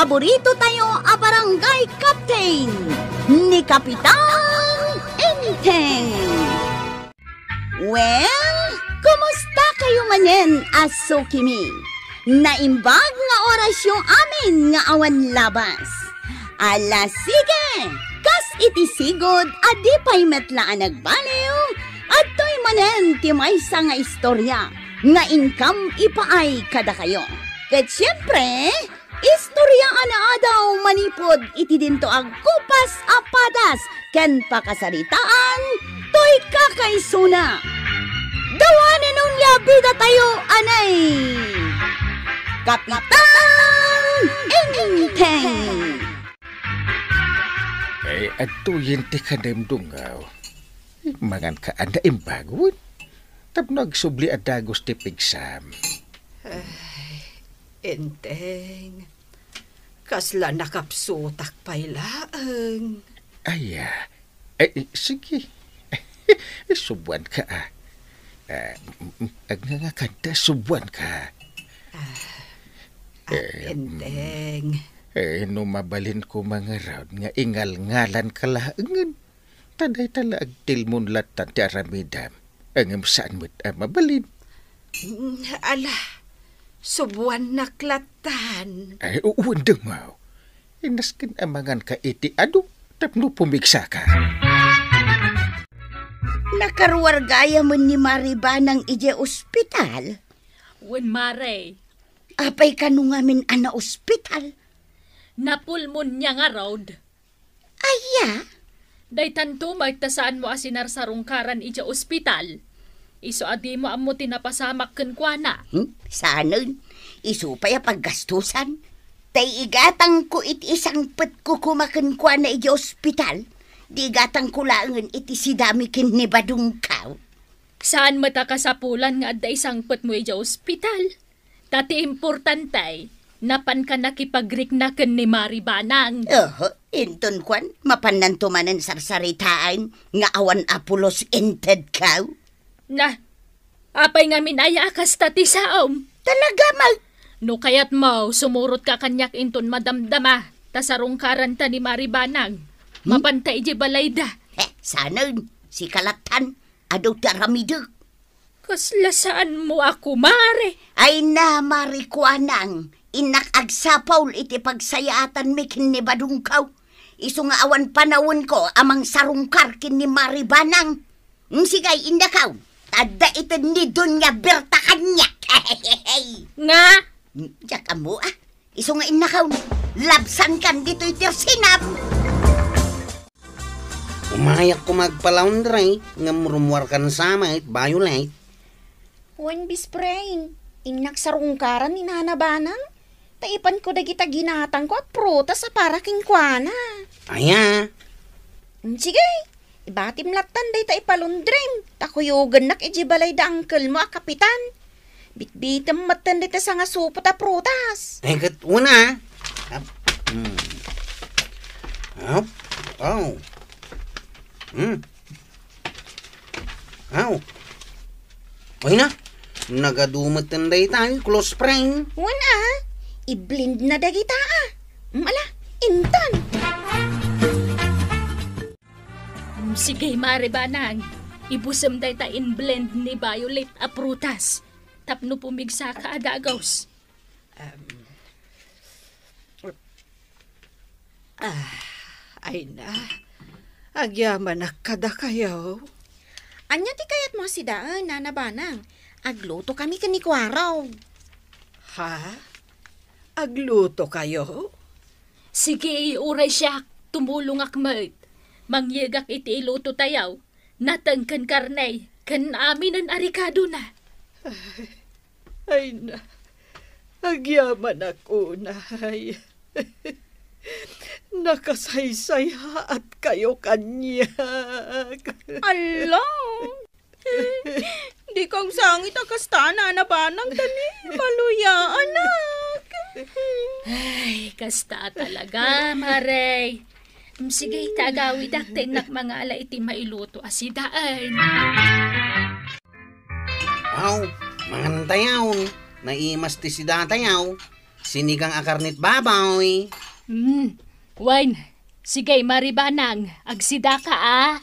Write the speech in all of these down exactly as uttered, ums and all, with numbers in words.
Paborito tayo a barangay captain, ni Kapitan Enteng. Well, kumusta kayo manen a sukimi? Naimbag nga orasyo amin nga awan labas. Ala, sige! Kas iti sigud a di pay met la a nagbaliw, adtoy manen ti maysa nga istorya nga inkam ipaay kadakayo. Ket siempre, istorya a naadaw manipud iti dinto agkupas a padas ken pakasaritaan toy kakaisuna. Dawanen unya bidatayo anay Kapitan Enteng. Ay, adtoyen ti kanem, Dungaw. Mangan ka a naimbag wen. Tapno agsubli a dagus ti pigsam. Ay, Enteng. Kasla nakapsutak pay laeng. Aya. Ay, sige. Subuan ka, ah. Ah, mm, mm, agngangakan ta, subuan ka. Ah, ah, Eh, Enteng. Eh, no mabalin ko mangarud nga ingalngalan ka laengen. Ta dayta la agtilmon lattan ti aramidam, ngem saan met a mabalin. Mm, ala, subuannak lattan. Ay, u-, wen, Dungaw. Inasken a mangan ka iti adu tapno pumigsaka. Nakaruar gayamen ni Maribanang idiay ospital? Wen, Mare. Apay kano ngamin a naospital? Napulmonia ngarud. Aya? Daytanto met ta saanmo a sinarsarungkaran idiay ospital. Isu a dimo ammo ti napasamak kenkuana. Hmm? Saanen? Isu pay a paggastusan. Tay igatangko iti isangpetko koma kenkuana idiay ospital. Di igatangko laengen iti sidami ken ni Badungkaw. Saan met a kasapulan nga adda isangpetmo idiay ospital. Ta ti importante, napanka nakipagrikna ken ni Maribanang. Oho, inton kuan, mapannanto manen sarsaritaen nga awan a pulos intedkaw. Na, apay ngamin aya a kasta ti saom? Talaga, Mal. No kayatmo, sumurotka kaniak inton madamdama, ta sarungkaranta ni Maribanang. Hmm? Mapanta idiay balayda. Eh, saanen, sika lattan, adu ti aramidek. Kasla saanmo a kumare? Ay na, Mari Kuanang, innak agsapul iti pagsayaatanmi ken ni Badungkaw. Isu nga awan panawenko a mangsarungkar ken ni Mari Banang. Mm, sige, innakaw. Adda ited ni Doña Berta kaniak. Nga? Mm, diak ammo, ah. Isu nga innakaw. Labsankan ditoy ti arsinam. Umayak koma agpa-laundry, ngem rummuarkan sa met, Violet. Wen, Best Friend, innak sarungkaran ni Nana Banang, ta ipanko dagita ginatangko a prutas a para kenkuana. Aya? Mm, sige, ibatim lattan dayta ipalundrim, ta kuyogennak idiay balay da angkelmo a kapitan. Bitbitem metten dayta sangasupot a prutas. Ay, ket una, ah. Ap-, hmm. Ap-, aw. Hmm. Aw. Ay na, nagadu metten dayta, close friend. Wen, ah. I-blend na dagita, ah. Mm, ala, intan. Mm, sige, Mare Banang. Ibusem dayta in-blend ni Violet a prutas tapno pumigsaka a dagus. Em, ah, ay na. Agyamanak kadakayo. Ania ti kayatmo a sidaen, Nana Banang? Aglutokami ken ni Kuarog. Ha? Aglutokayo? Sige, uray siak, tumulongak met. Mangyegak iti ilutotayo, nateng ken karne, ken aminen a rekadona. Ay, ay na, agyamanak unay. Nakasaysayatkayo kaniak. Ala! Dika agsangit a kasta, Nana Banang, ta ni, maluyaanak. Ay, kasta talaga, Mare. Mm, sige, ta agawidak ta innak mangala iti mailuto a sidaen. Aw, mangantayaw. Naimas ti sidatayaw. Sinigang a karnet baboy. Hmm. Wen, sige, Maribanang, agsidaka, a.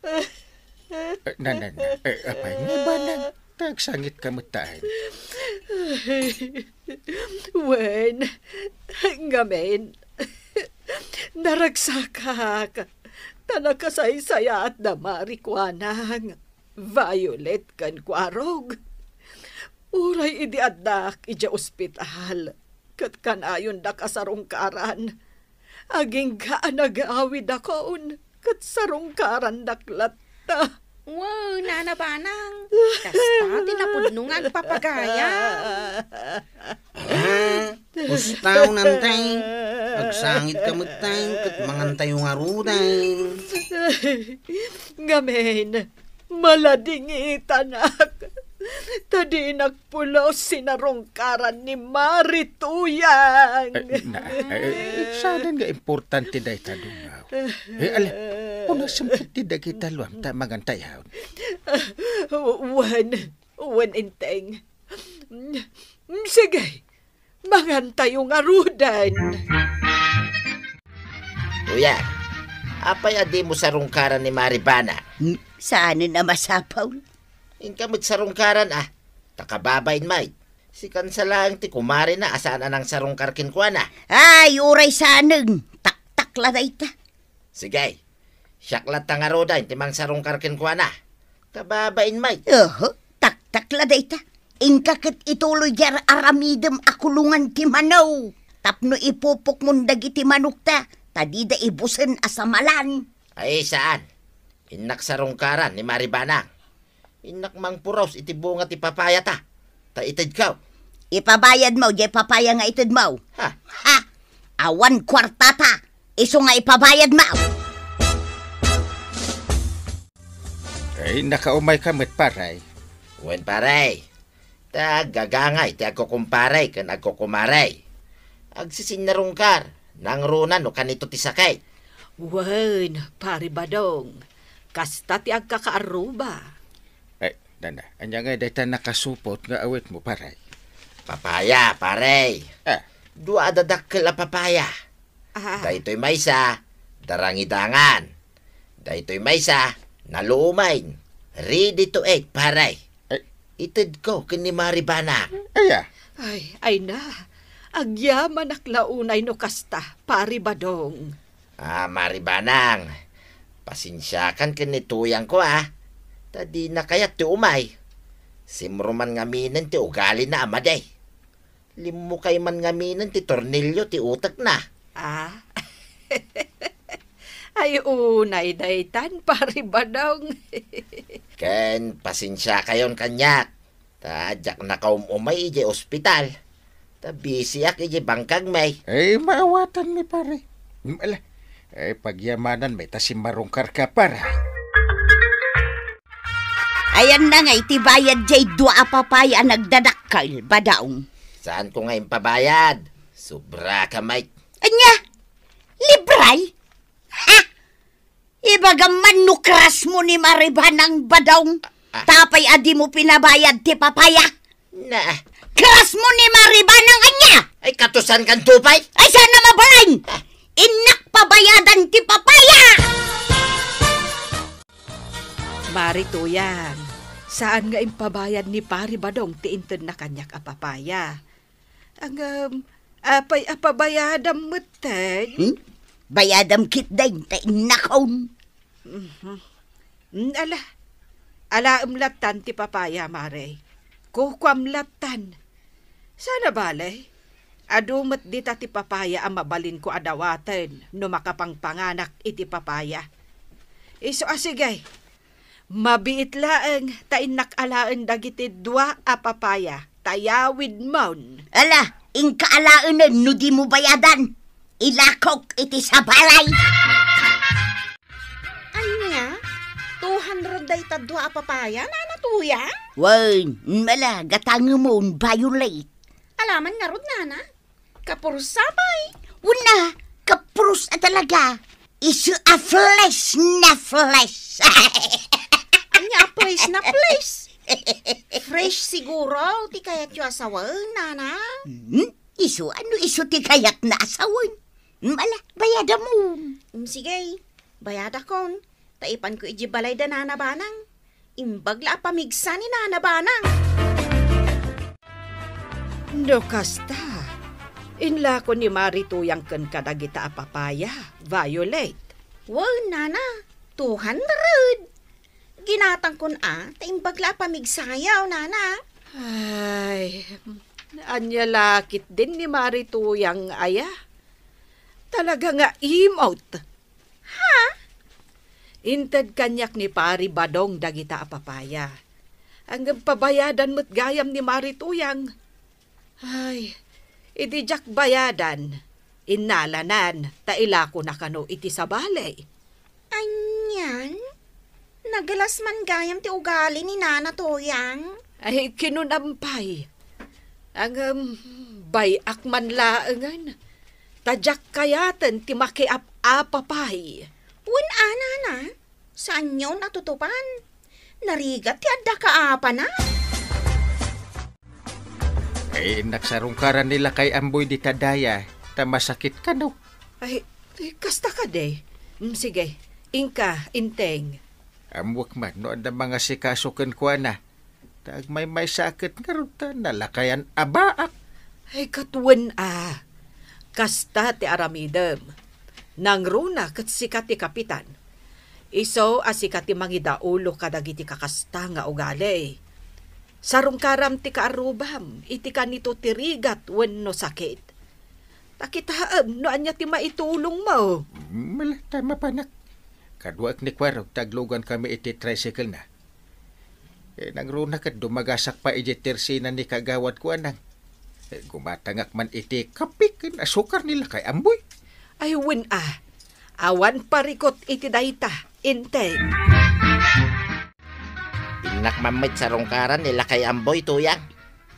Eh, na, na, na. Eh, apay, Maribanang, ta agsangitka met ta. Wen, ngamin, naragsakak, ta nakasaysayaat da Mari Kuanang, Violet ken Kuarog. Uray idi addak idiay ospital, ket kanayondak a sarungkaran. Agingga a nagawidakon, ket sarungkarandak latta. Wow, Nana Banang, kasta ti napudno nga agpapagayam. Ah, pustaw, Nantay. Agsangitka met, tay, ket mangantayo ngaruden. Ngamin, maladingitanak. Ta dinak pulos sinarungkaran ni Mari Tuyang. Eh, na, eh, eh, saan nga importante dayta, Dungaw? Eh, ala, unasem ketdi dagita luam ta mangantayon. Wen, wen, Enteng. Sige, mangantayo ngaruden. Tuyang, apay a dimo sarungkaran ni Mari Banang? Hmm, saanen a masapul? Inka met sarungkaran, a. Ta kababain met. Sikan sa laeng ti kumarena a saan a nangsarungkar kenkuana. Ay, uray saanen. Taktak la dayta. Sige. Siak latta ngaruden ti mangsarungkar kenkuana. Kababain met. Oho, taktak la dayta. Inka ket ituloy diay aramidem a kulongan ti mano. Tapno ipupukmon dagiti manokta, ta dida ibusen a samalan. Ay, saan. Innak sarungkaran ni Mari Banang. Innak mangpuros iti bunga ti papayata, ta itedko. Ipabayadmo diay papaya nga itedmo. Ha? Ha? Awan kuartata, isu nga ipabayadmo. Ay, nakaumayka met, pare. Wen, pare. Ta aggagangay ti agkukumpare ken agkukumare. Agsisinnarungkar, nangruna no kanito ti sakit. Wen, Pari Badong, kasta ti agkakaarruba. Ay, nana, ania ngay dayta nakasupot nga awitmo, pare? Papaya, pare. Ah. Dua a dadakkel a papaya. Ah. Daytoy maysa, darangidangan. Daytoy maysa, naluomen. Ready to eat, pare. Ay. Itedko ken ni Mari Banang. Aya? Ay, ay na. Agyamanak la unay no kasta, Pari Badong. Ah, Mari Banang. Pasensiakan ken ni Tuyangko, a. Ta dina kayat ti umay. Simro man ngaminen ti ugalina a madi. Limmukay man ngaminen ti tornilyo ti utekna. Ah? Ay, unay daytan, Pari Badong. Ken, pasensiakayon kaniak. Ta diak nakaum-umay idiay ospital. Ta bisiak idiay bangkagmi. Ay, maawatanmi, pare. Mm, ala. Ay, pagyamananmi ta simmarungkarka, pare. Ayanna ngay ti bayad diay dua a papaya a nagdadakkel, Badong. Saanko nga impabayad. Sobraka met. Ania? Libre? Ha? Ibagam man no crush mo ni Maribanang, Badong. Ah. Tapay a dimo pinabayad ti papaya. Na. Crush mo ni Maribanang, ania? Ay, katusan kan tupay? Ay, saan a mabalin? Ah. Innak pabayadan ti papaya! Mari Tuyang, saan nga impabayad ni Pari Badong ti intedna kaniak a papaya. Ngem, apay a pabayadam metten? Hmm? Bayadam ketdin ta innakon. Mhm. Mm, ala. Alaem lattan ti papaya, Mare. Kukuam lattan. Saan a bale, adu met dita ti papaya a mabalinko a dawaten no makapangpanganak iti papaya. Isu a sige, mabiit laeng ta innak alaen dagiti dua a papaya ta yawidmon. Ala, inka alaenen no dimo bayadan. Ilakok iti sabalay. Ania? Two hundred dayta dua a papaya, Nana Tuyang? Wen, mala, gatangemon, Violet. Alaman ngarud, Nana? Kapursa pay. Una, kapursa talaga. Isu a flesh na flesh. Ania a flesh na flesh? Fresh siguro ti kayatyo a sawen, nana? Hmm? Isu, no isu ti kayatna a sawen? Hmm, ala, bayadam. Hmm, sige, bayadakon. Ta ipanko idiay balay da Nana Banang. Imbag la a pamigsa ni Nana Banang. No kasta, inlako ni Mari Tuyang kenka dagita a papaya, Violet. Wow, Nana, two hundred. Ginatangkon a, ta imbag la a pamigsayo, Nana. Ay, ania la ketdin ni Mari Tuyang aya? Talaga nga imot. Ha? Inted kaniak ni Pari Badong dagita a papaya. Ngem pabayadan met gayam ni Mari Tuyang. Ay, idi diak bayadan, innalanan, ta ilakona kano iti sabali. Anian? Nagalas man gayam ti ugali ni Nana Tuyang. Ay, kinunam pay. Ngem, bay-ak man laengen. Ta diak kayaten ti makiap-apa pay. Wen a, Nana, saanyon a tutupan. Narigat ti adda kaapana. Ay, innak sarungkaran ni Lakay Amboy dita daya, ta masakit kano. Ay, ay, kasta kadi. Mm, sige, inka, Enteng. Ammoek man no adda mangasikaso kenkuana. Ta agmaymaysa ket ngarud ta nalakayan a baak. Ay, ket wen a. Kasta ti aramidem. Nangruna ket sika ti kapitan. Isu a sika ti mangidaulo kadagiti kakasta nga ugali. Sarungkaram ti kaarrubam iti kanito ti rigat wenno sakit. Ta kitaem no ania ti maitulongmo. Mala, ta mapanak. Kaduak ni Kuarog ta aglugankami iti tricycle na. Eh, nangruna ket dumagasak pay idiay tersina ni Kagawad Kuanang. Eh, gumatangak man iti kape ken asukar ni Lakay Amboy. Ay, wen a. Awan parikut iti dayta, Enteng. Innak man met sarungkaran ni Lakay Amboy, Tuyang.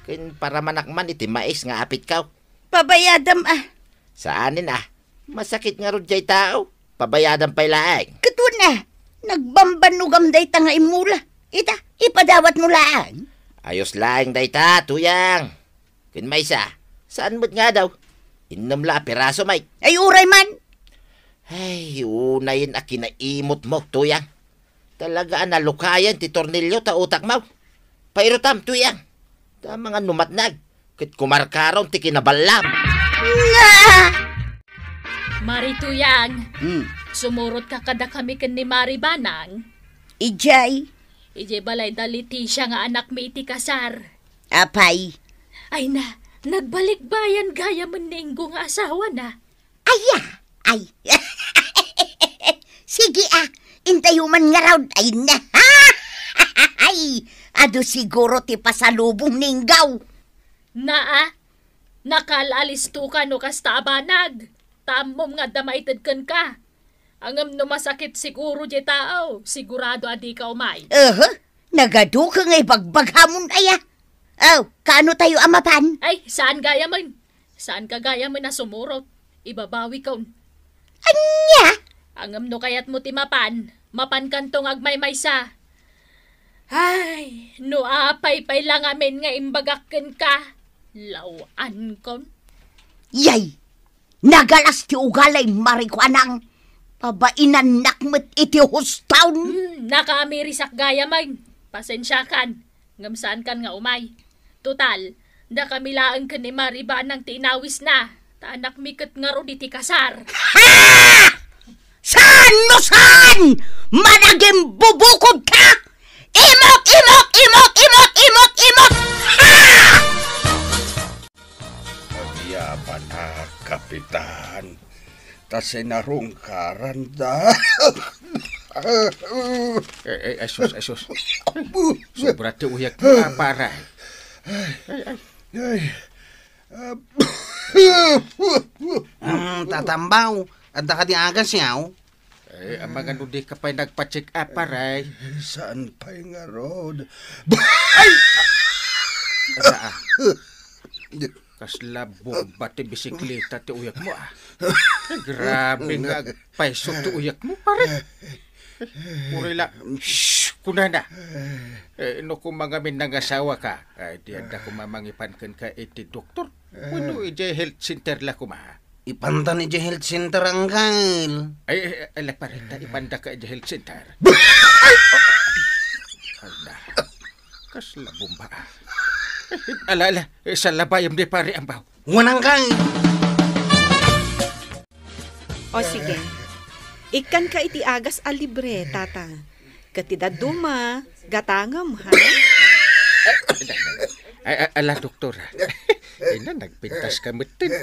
Ken paramanak man iti mais nga apitko. Pabayadam a. Saanen a. Masakit ngarud diay tao. Pabayadam pay laeng. Ket wen a, nagbambannogam dayta nga immula. Ita, ipadawatmo laeng. Ayos laeng dayta, Tuyang. Ken maysa, saan met nga adu? Innem la a piraso met. Ay, uray man. Ay, unayen a kinaimutmo, Tuyang. Talaga a nalukayan ti tornilyo ta utakmo. Pairutam, Tuyang. Ta mangan no matnag, ket kumarkaron ti kinaballam. Nga! Mari Tuyang, Hmm. sumurotka kadakami ken ni Mari Banang. Idiay? Idiay balay da Leticia nga anakmi iti kasar. Apay? Ay na, nagbalikbayan gayamen ni Ingo nga asawana. Aya, ay. Sige a, intayo man ngarud, ay na. Ay, adu siguro ti pasalubong ni Ingo. Naa, nakaalalistoka no kasta a banag. Ta ammom nga adda maited kenka. Ngem no masakit siguro diay tao, sigurado a dika umay. Aha, nagaduka nga ibagbaghamon aya. Oh, kaano tayo a mapan? Ay, saan gayamen? Saanka gayamen a sumurot? Ibabawikon. Ania? Ngem no kayatmo ti mapan, mapankanto nga agmaymaysa. Ay, no apay pay la ngamin nga imbagak kenka, law-ankon. Yay! Nagalas ti ugali, Mari Kuanang. Pabainannak met iti huston. Hmm, nakaamirisak gayamen. Pasensiakan, ngem saankan nga umay. Total, dakami laeng ken ni Mari Banang ti inawisna, ta anakmi ket ngarud iti kasar. Ha! Saan no saan! Managimbubukodka! Imot, imot, imot, imot, imot, imot! Ha! Agyaman a, Kapitan, ta sinarungkaranda. Eh, eh, ay sus, ay sus. Sobra ti uyak mo, a, pare. Ay, ay. Ay. Mm, Tatambaw, adda kadi agasyo? Eh, amangan no dika pay nagpa-check up, pare. Saan pay ngarud? Ay! Asa, ah? Kasla bomba ti bisikleta ti uyak mo, ah. Ay, grabe nga agpayso ti uyak mo, pare. Puri la. Shh! Kunana, eh, no koma ngamin nangasawaka, eh, di adda koma mangipan kenka iti doktor. Wenno idiay health center la koma. Ipantan idiay health center, Angkel. Ay, ay, ala, pare, ta ipandaka idiay health center. Ay, oh. Ala, kasla bomba, ah. Eh, ala, ala, eh, salabayam di pare Ambaw. Wen, Angkel. O sige. Ikkanka iti agas a libre, tata. Ket ti dadduma, gatangem, ha? Ay, a-, ala, doktora. Ay na, nagpintas ka metten.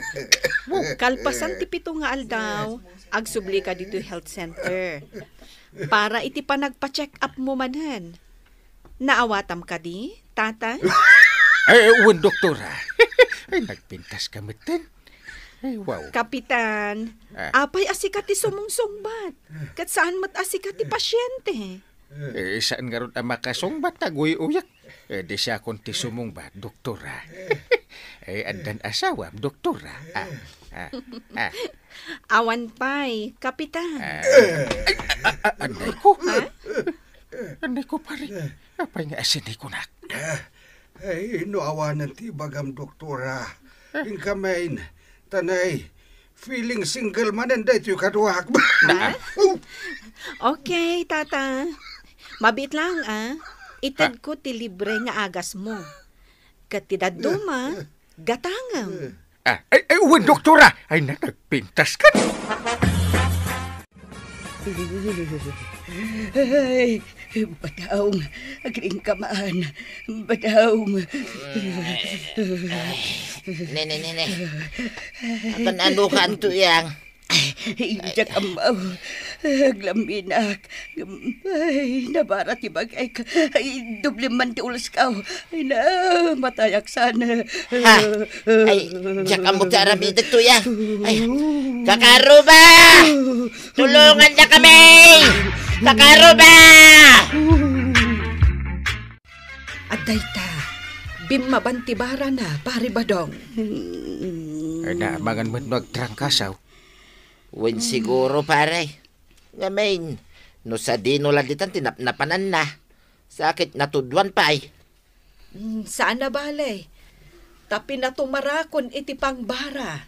Wow. Kalpasan ti pito nga aldaw, agsublika ditoy health center. Para iti panagpa-check up mo manen. Naawatam kadi, tata? Ay, wen, doktora. Ay, nagpintas ka metten. Ay, wow. Kapitan, Ah. apay a sika ti sumungsungbat? Ket saan met a sika ti pasyente? Eh, saan ngarud a makasungbat, aguy-uyak. Eh, di siakon ti sumungbat, doktora. Eh, addan asawam, doktora. Ah, ah, ah. Awan pay, Kapitan. Ah, ay, ah, ah, ah, anay ko. Ha? Anay ko, pare. Apay nga asinay kunak? Ay, no awanen ti ibagam, doktora. Inka main, tanay, feeling single manen daytoy kaduak. Naa. Okay, tata. Mabiit lang, ah. Ited ko ti libre nga agas mo. Ket ti dadduma, gatangem. Ah, ay, ay, wen, doktora! Ay na, nagpintas ka. Ay, Badong, agriingka man. Badong. Nene, nene. Akan ano kanto yang? Ay, diak ammo. Aglambinak. Ay, nabara ti bagik. Ay, doble man ti ulosko. Ay, namatayak sana. Ha? Ay, diak ammo ti aramidek to ya. Ay, kakaruba! Tulongandakami! Kakaruba! Adda ita, bimmaban ti barana, Pare Badong. Ay, naamangan met no agtrangkasaw. Wen siguro, pare. Ngamin, no sadino la ditan ti napnapananna. Sakit natuduan pay. Mm, saan a bale. Ta pinatumarakon iti pangbara.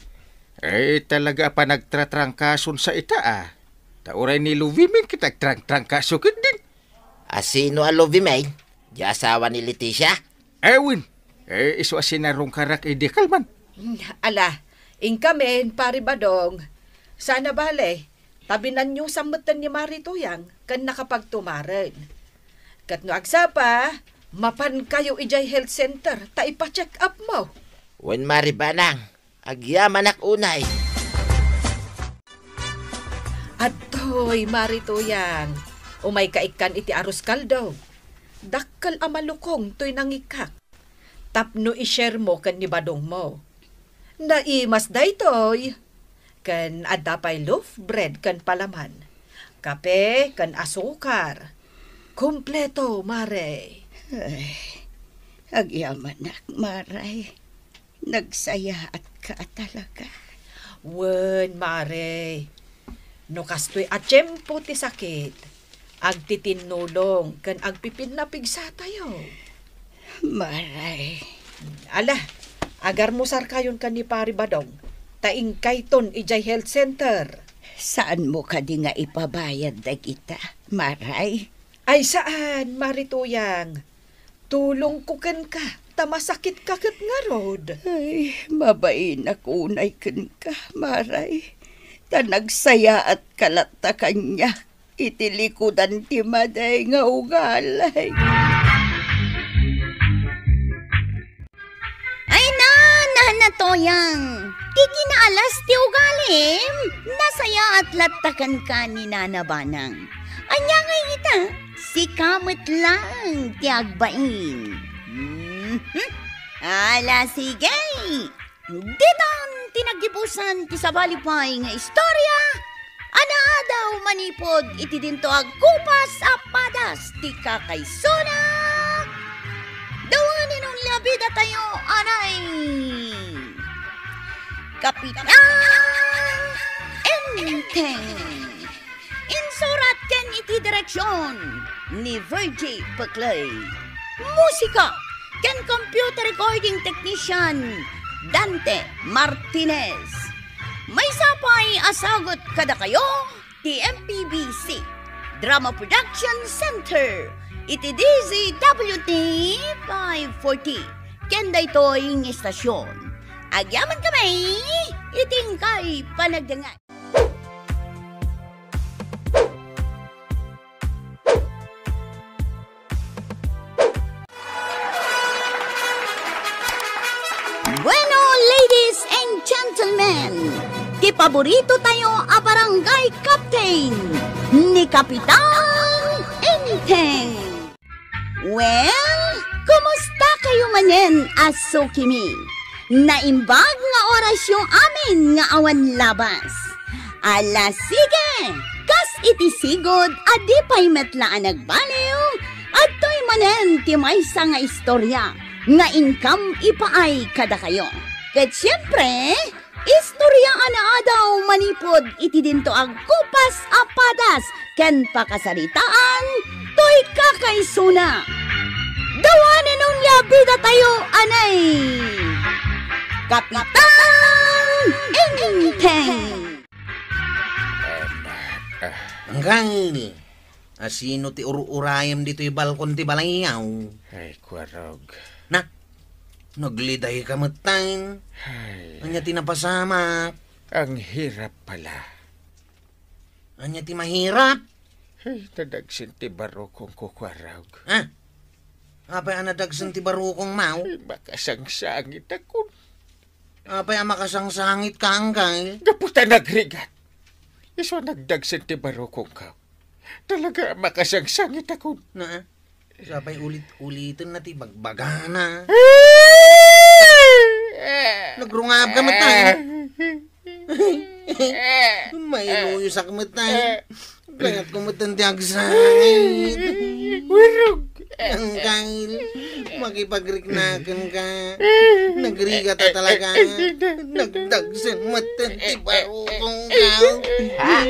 Eh, talaga a panagtratrangkason sa ita, ah. Ta uray ni Lovie May ket agtrangtrangkaso ketdin. A sino a Lovie May? Di asawa ni Leticia? Awen. Eh, isu a sinarungkarak idi kalman. Mm, ala, inkamin, Pare Badong. Saan a bale. Ta binanyosan metten ni Mari Tuyang ken nakapagtumaren. Ket no agsapa, mapankayo idiay health center ta ipa-check up mo. Wen, Mari Banang, agyamanak unay. Adtoy, Mari Tuyang, umayka ikkan iti arroz caldo. Dakkel a malukong toy nangikkak. Tapno i-share mo ken ni badongmo. Naimas daytoy. Ken adda pay loaf bread ken palaman. Kape ken asukar. Kompleto, Mare. Ay, agyamanak, Mare. Nagsayaatka talaga. Wen, Mare. No kastoy a tiempo ti sakit, agtitinnulong ken agpipinnapigsatayo. Mare. Ala, agarmusarkayon ken ni Pari Badong, ta inkayton idiay health center. Saanmo kadi nga ipabayad dagita, Mare? Ay, saan, Mare Tuyang. Tulongko kenka, ta masakitka ket ngarud. Ay, mabainak unay kenka, Mare. Ta nagsayaatka latta kaniak iti likudan ti madi nga ugali. Ay, na, Nana Tuyang, ti kinaalas ti ugalim, nasayaat latta kenka ni Nana Banang. Ania ngay ita? Sika met laeng ti agbain. Mhm. Ala, sige. Ditan ti naggibusan ti sabali pay nga istorya a naadaw manipud iti dinto agkupas a padas ti kakaisuna. Dawani no liabidatayo, anay. Kapitan Enteng. Insurat ken Ti direksion ni Virgie Peclay. Musika ken computer recording technician, Dante Martinez. Maysa pay a sagut kadakayo ti M P B C Drama Production Center iti D Z W T five forty ken daytoy nga istasyon. Agyamankami iti inkay panagdengngeg. Bueno, ladies and gentlemen, ti paborito tayo a barangay captain, ni Kapitan Enteng. Well, kumusta kayo manen a sukimi? Naimbag nga orasyo amin nga awan labas. Ala, sige! Kas iti sigud a di pay met la a nagbaliw, adtoy manen ti maysa nga istorya nga inkam ipaay kadakayo. Ket siempre, istorya a naadaw manipud iti dinto agkupas a padas ken pakasaritaan toy kakaisuna. Dawanen unay a bidatayo, anay! Kapitan Enteng! Angkal, asino ti ur-urayem ditoy balkon ti balayyo? Ay, kuarog. Na, naglidayka metten. Ay. Ania ti napasamak? Ang hirap pala. Ania ti mahirap? Ay, nadagsen ti barukongko, kuarog. Ah? Apay a nadagsen ti barukongmo? Ay, makasangsangitakon. Apay a makasangsangitka, angkal? Gapu ta nagrigat. Isu a nagdagsen ti barukongko. Talaga a makasangsangitakon. Na, sapay ulit-uliten na ti bagbagana. Nagrungabka metten. Mailuyosak metten. Kayatko metten ti agsangit. Wirog. Angkal, makipagriknakenka. Nagrigata talaga. Nagdagsen metten ti barukongko. Ha?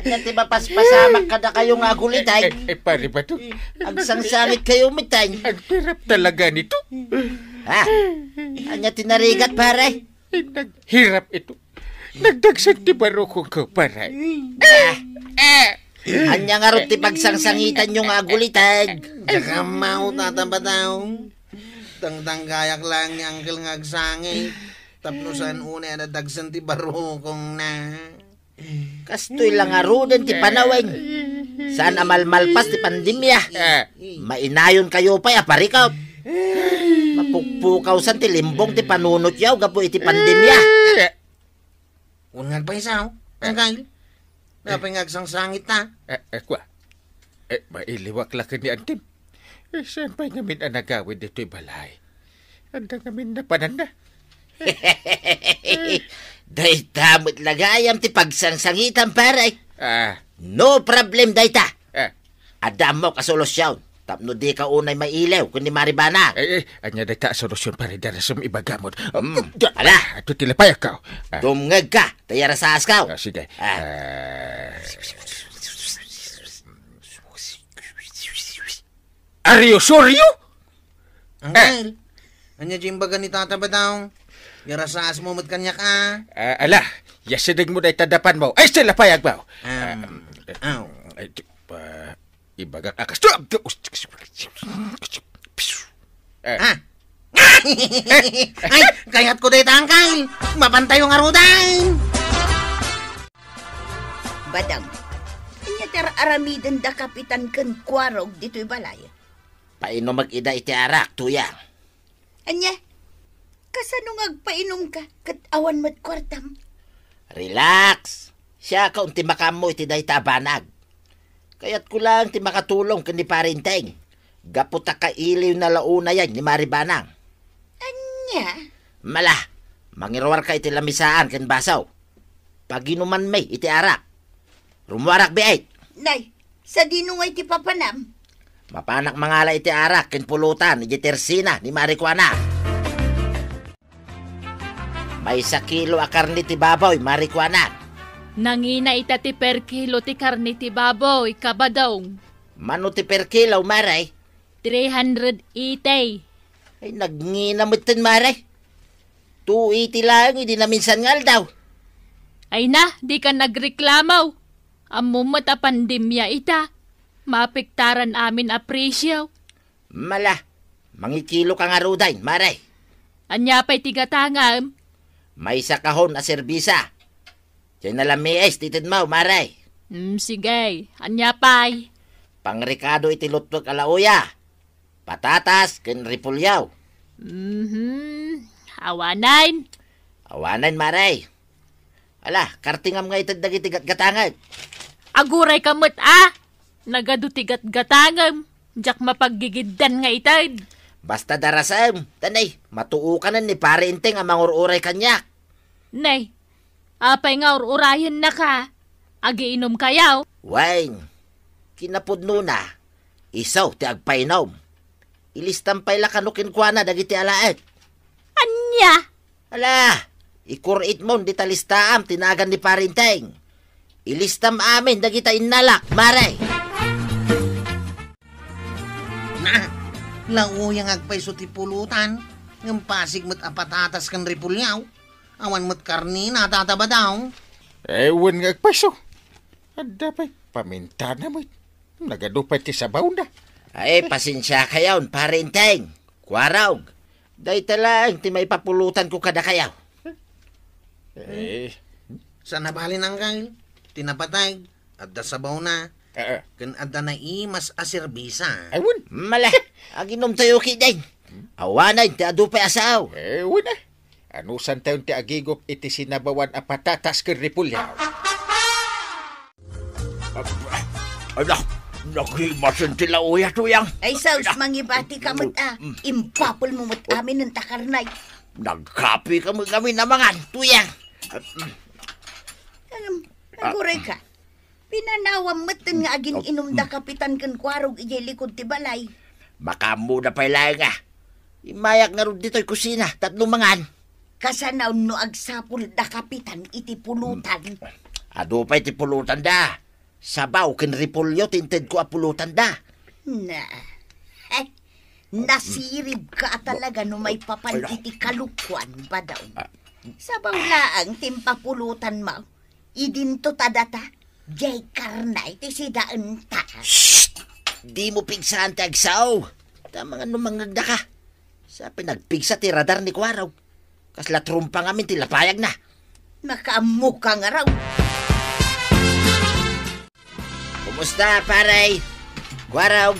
Ania ti mapaspasamak kadakayo nga aguliteg? Eh, eh, pare ba to? Agsangsangitkayo metten. Ang hirap talaga nito. Ha? Ania ti narigat, pare? Ay, naghirap ito. Nagdagsen ti barukongko, pare. Ah. Ania ngarud ti pagsangsangitanyo nga aguliteg? Diak ammo, Tata Badaw. Tangtanggayak laeng ni Angkel nga agsangit. Tapno saan unay a nadagsen ti barukongna. Kastoy la ngaruden ti panawen. Saan a malmalpas ti pandemia. Mainayonkayo pay a parikop. Mapukpukawsan ti limbong ti panunotyo gapu iti pandemia. Wen nga agpayso, angkal. Apay nga agsangsangitka? Eh, eh, kua. Eh, mailiwak la ken ni Antim. Eh, saan pay ngamin a nagawid ditoy balay? Adda ngamin napananna. Dayta met la gayam ti pagsangsangitam, pare. Ah. No problem dayta. Ah. Adda ammok a solusion tapno dika unay mailiw ken ni Mari Banang. Eh, eh, ania dayta a solusion, pare, darasem ibagamon? Mm. Ala. Adto ti lapayagko. Ah. Dumngegka, ta iyarasaska. Ah, sige. Ah. Ah. Are you sure you? Angkel, ania ti imbaga ni Tata Badaw? Iyarasasmo met kaniak, a. Ah, ala, iyasidegmo dayta dapanmo. Ay, sila payagmo. Um, ah, aw. Ay, di, pa, ibagak a kasto. Eh. Ha? Ay, kayatko dayta, angkal. Mapantayo ngaruden. Badam, ania ti ar-aramiden da Kapitan ken Kuarog ditoy balay? Painumek ida iti arak, Tuyang. Ania? Kasano nga agpainumka ket awan met kuartam? Relax. Siakon ti makaammo iti dayta a banag. Kayatko laeng ti makatulong ken ni Pare Enteng. Gapu ta kailiwna la unayen ni Mari Banang. Ania? Mala, mangiruarka iti lamisaan ken baso. Paginumanmi iti arak. Rumuarak biit. Nay, sadino ngay ti papanam? Mapanak mangala iti arak ken pulutan idiay tersina ni Mari Kuana. Maysa kilo a karne ti baboy, Mari Kuana. Nangina ita ti per kilo ti karne ti baboy, Kabadong. Mano ti per kilo, Mare? Three hundred eighty. Ay, nagngina metten, Mare. Two eighty laeng idi naminsan nga aldaw. Ay na, dika nagreklamo. Ammom met a pandemia ita. Maapektaran amin a presio. Mala, mangikiloka ngaruden, Mare. Ania pay ti gatangem? Maysa kahon a serbisa. Diay nalamiis ti itedmo, Mare. Mm, sige. Ania pay? Pangrekado iti lutwek a lauya, patatas, ken repolyo. Mhm. Awanen. Awanen, Mare. Ala, kartingam nga ited dagiti gatgatangek. Agurayka met, a? Nagadu ti gatgatangem. Diak mapaggigiddan nga ited. Basta darasem. Tanay, matuokanen ni Pare Enteng a mangur-uray kaniak. Nay, apay nga ur-urayennaka? Agiinumkayo? Wen, kinapudnona, isu ti agpainom. Ilistam pay la kano kenkuana dagiti alaek. Ania? Ala, ikuritmon dita listaam ti nagan ni Pare Enteng. Ilistam amin dagita innalak, Mare. Na, lauyang agpayso ti pulutan, ngem pasig met a patatas ken repolyo. Awan met karnena, Tata Badong. Eh, wen nga agpayso. Adda pay pamintana met. Nagadu pay ti sabawna. Ay, pasensiakayon, Pare Enteng. Kuarog. Dayta laeng ti maipapulutanko kadakayo. Eh. Saan a bale, Angkel? Ti napateg, adda sabawna, eh, eh, ken adda naimas a serbisa. Ay, wen. Mala, aginumtayo ketdin. Awanen ti adu pay a sao. Eh, wen, eh. Anusantayon ti agigup iti sinabawan a patatas ken repolyo? Ala, nagimasen ti lauya, Tuyang. Ay, sus, ala, mangibatika met, a. Mm. Impapelmo met amin ita karne. Nagkapeka met ngamin a mangan, Tuyang. Em, ah, agurayka. Pinanawam metten nga agin-inum da Kapitan ken Kuarog idiay likud ti balay. Makaammoda pay laeng, a. Immayak ngarud ditoy kusina tapno mangan. Kasano no agsapul da Kapitan iti pulutan? Adu pay ti pulutanda. Sabaw ken repolyo ti intedko a pulutanda. Na. Eh, nasiribka a talaga no maipapan iti kalokoan, Badong. Ah. Sabaw laeng ti impapulutanmo. Idinto ta data, diay karne ti sidaenta. Shh! Dimo pigsaan ti agsao. Ta mangan no mangngegdaka. Sa pinagpigsa ti radar ni Kuarog. Kasla trompa ngamin ti lapayagna. Nakaammoka ngarud. Kumusta, pare? Kuarog,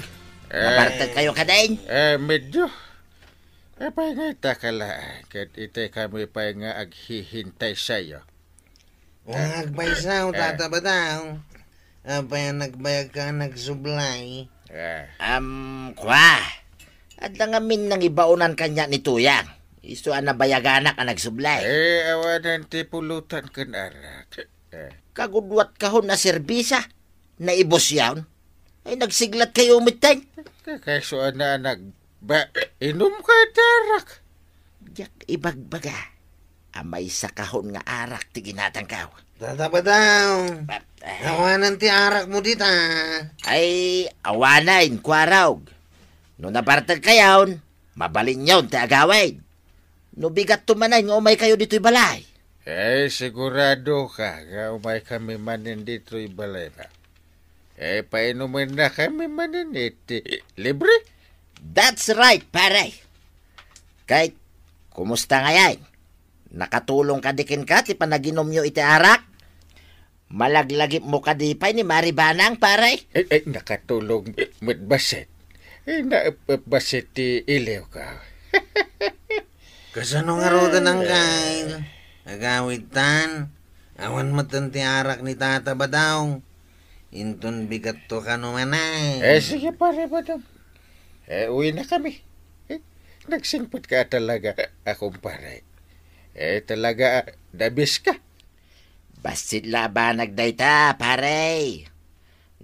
eh, nabartek kayo kadin? Eh, medyo. Apay nga ita kala, ket iti kami pay nga aghihintay sayo. Nga agpayso, eh, Tata Badong. Apay a nagbayagka a nagsublay? Eh. Am, kua. Adda ngamin nangibaonan kaniak ni Tuyang. Isu a nabayaganak a nagsublay. Eh, awanen ti pulutan ken arak. Eh. Kagudua ti kahon a serbisa. Naibusyon? Ay, nagsiglat kayo metten. Kakasuan na nag-, ba, inom ka iti arak. Diak ibagbaga a maysa kahon nga arak ti ginatangkaw. Tata Badong. Ah, eh. Awanen ti arakmo dita. Ay, awanen, Kuarog. No nabartek kayon, mabalinyon ti agawid. No bigatto manen nga umay kayo ditoy balay. Eh, sigurado ka nga umay kami manen ditoy balay na. Eh, painumen na kami manen iti libre? That's right, pare. Kay, kumusta ngayon? Nakatulong kadi kenka ti panaginumyo iti arak? Malaglagipmo kadi pay ni Mari Banang, pare? Eh, eh, nakatulong met bassit. Eh, naep-ep bassit ti iliw ka. Kasano ngaruden, Angkel? Agawidtan, awan metten ti arak ni Tata Badong. Inton bigatto kano manen. Eh, sige, pare Badong. Eh, uwi na kami. Eh, nagsingpet ka talaga, a kumpare. Eh, talaga, a, the best ka. Bassit la a banag dayta, pare.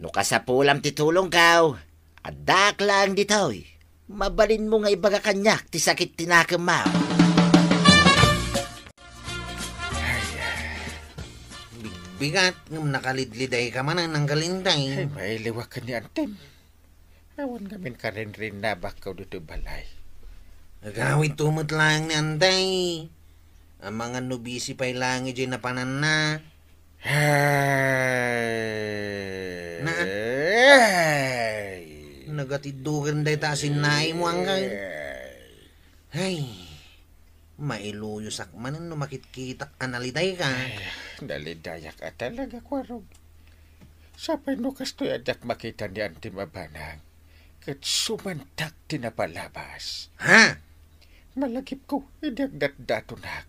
No kasapulam ti tulongkaw, addaak laeng ditoy. Mabalinmo nga ibaga kaniak ti sakit ti nakemmo. Ay, ah, big-, Bigat, ngem nakalidliday ka manen, Angkel Inday. Ay, mailiwak ken ni Antim. Awan ngamin karinrinabakko ditoy balay. Agawidto met laeng ni Anday. Amangan no busy pay laeng idiay napananna. Ay. Na? Ay. Nagatiddoken dayta a sinnaimo, Angkel. Ay. Ay, mailuyosak manen no makitkitak a naliday ka. Ay, nalidayak a talaga, Kuarog. Sapay no kastoy a diak makita ni Antim a banag, ket sumantak ti napalabas. Ha? Malagipko, idi agdatdatonak.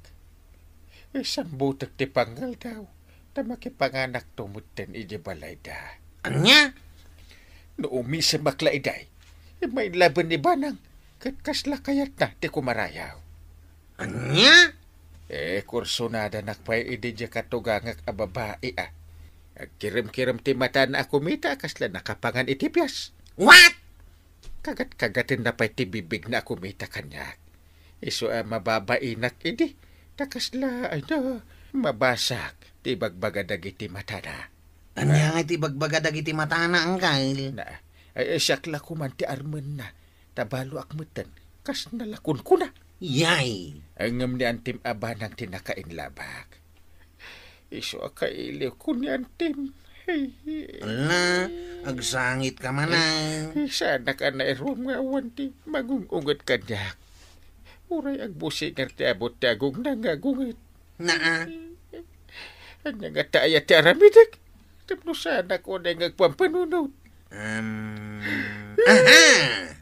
Isambutek ti pangngaldaw, ta makipanganakto metten idiay balayda. Ania? No umisemak la idiay, immain laben ni Banang, ket kasla kayatna ti kumarayaw. Ania? Eh, kursunadanak pay idi diay katugangak a babai, a. Agkirem-kirem ti matana a kumita a kasla nakapangan iti pias. What? Kagat-kagatenna pay ti bibigna a kumita kaniak. Isu a mababainak idi, ta kasla, ay na, mabasak ti ibagbaga dagiti matana. Ania nga ti ibagbaga dagiti matana, Angkel? Na, ay, ay, siak la koman ti armenna, ta baloak metten, kasna la kunkuna. Yay! Ay, ngem ni Antim a Banang ti nakainlabak. Isu a kailiwko ni Antim. Ay. Ala, agsangit ka man, ah. Ay, saanak a nairuam nga awan ti mangung-unget kaniak. Uray agbusinger ti abut ti agungna nga agunget. Naa. Ania ngata aya ti aramidek? Tapno saanak unay nga agpampanunot. Um, aha!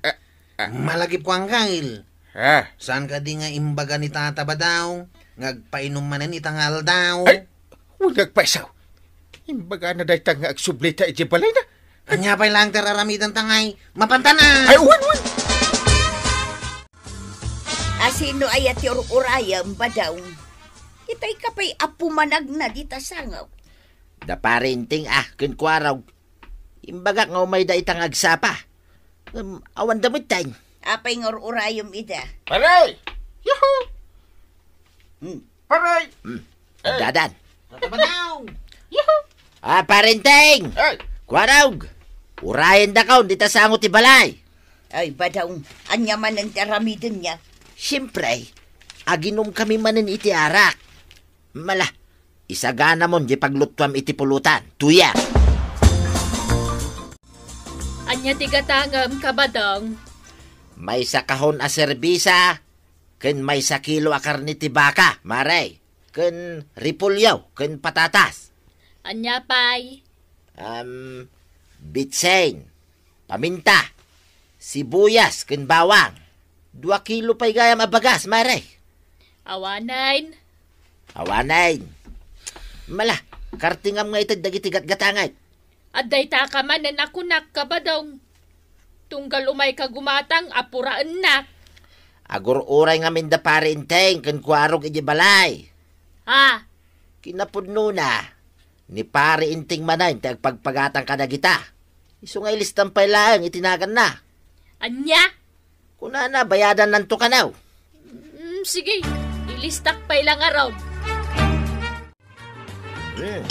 Ah, ah. Malagipko, Angkel. Ha? Saan kadi nga imbaga ni Tata Badong nga agpainum manen ita nga aldaw? Ay, wen nga agpaisaw. Imbagana dayta nga agsublita idiay balayna. Ania pay laeng ti ar-aramidenta ngay? Mapantana! Ay, wen, wen! Asino aya ti ur-urayem, Badong? Itay ka pay a pumanagna dita sangaw. Da Pare Enteng, ah, ken Kuarog. Imbagak nga umayda ita nga agsapa. Ngem, awanda metten. Apay nga ur-urayem ida? Pare! Yuhu! Hmm. Pare! Hmm. Eh. Dadan. Tata Badong! Yuhu! Ah, Pare Enteng! Ay! Kuarog! Urayendakon dita sango ti balay. Ay, Badong, ania manen ti aramidenna? Siempre, aginumkami manen iti arak. Mala, isaganamon diay paglutuam iti pulutan, Tuyang. Ania ti gatangem, Kabadong? Maysa kahon a serbisa, ken maysa kilo a karne ti baka, Mare, ken repolyo, ken patatas. Ania pay? Am, bitsen, paminta, sibuyas, ken bawang. Dua kilo pay gayam a bagas, Mare. Awanen. Awanen. Mala, kartingam nga ited dagiti gatgatanget. Adda ita ka manen a kunak, Kabadong. Tunggal umayka gumatang, apuraennak. Agur-uray ngamin da Pare Enteng ken Kuarog idiay balay. Ah. Kinapudnona, ni Pare Enteng manen ti agpagpagatang kadagita. Isu nga ilistam pay laeng iti naganna. Ania? Kunana, bayadannanto kano. Mm, sige, ilistak pay la ngarud. Hmm.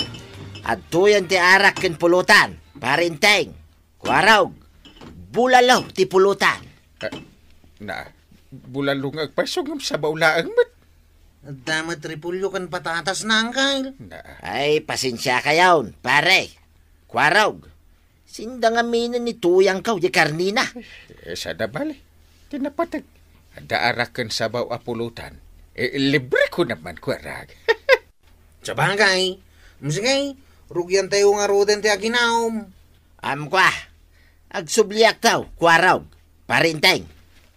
Adtoyen ti arak ken pulutan, Pare Enteng. Kuarog, bulalo ti pulutan. Ah, na, bulalo nga agpayso ngem sabaw laeng met. Adda met repolyo ken patatas na, Angkel. Na. Ay, pasensiakayon, Pare. Kuarog, sinda ngaminen ni Tuyangko diay karnina. Eh, saan a bale. Ti napateg. Adda arak ken sabaw a pulutan. Eh, libreko naman, Kuarog. Sabagay. Sige, rugiantayo ngaruden ti aginum. Amko a. Agsubliakto, Kuarog, Pare Enteng.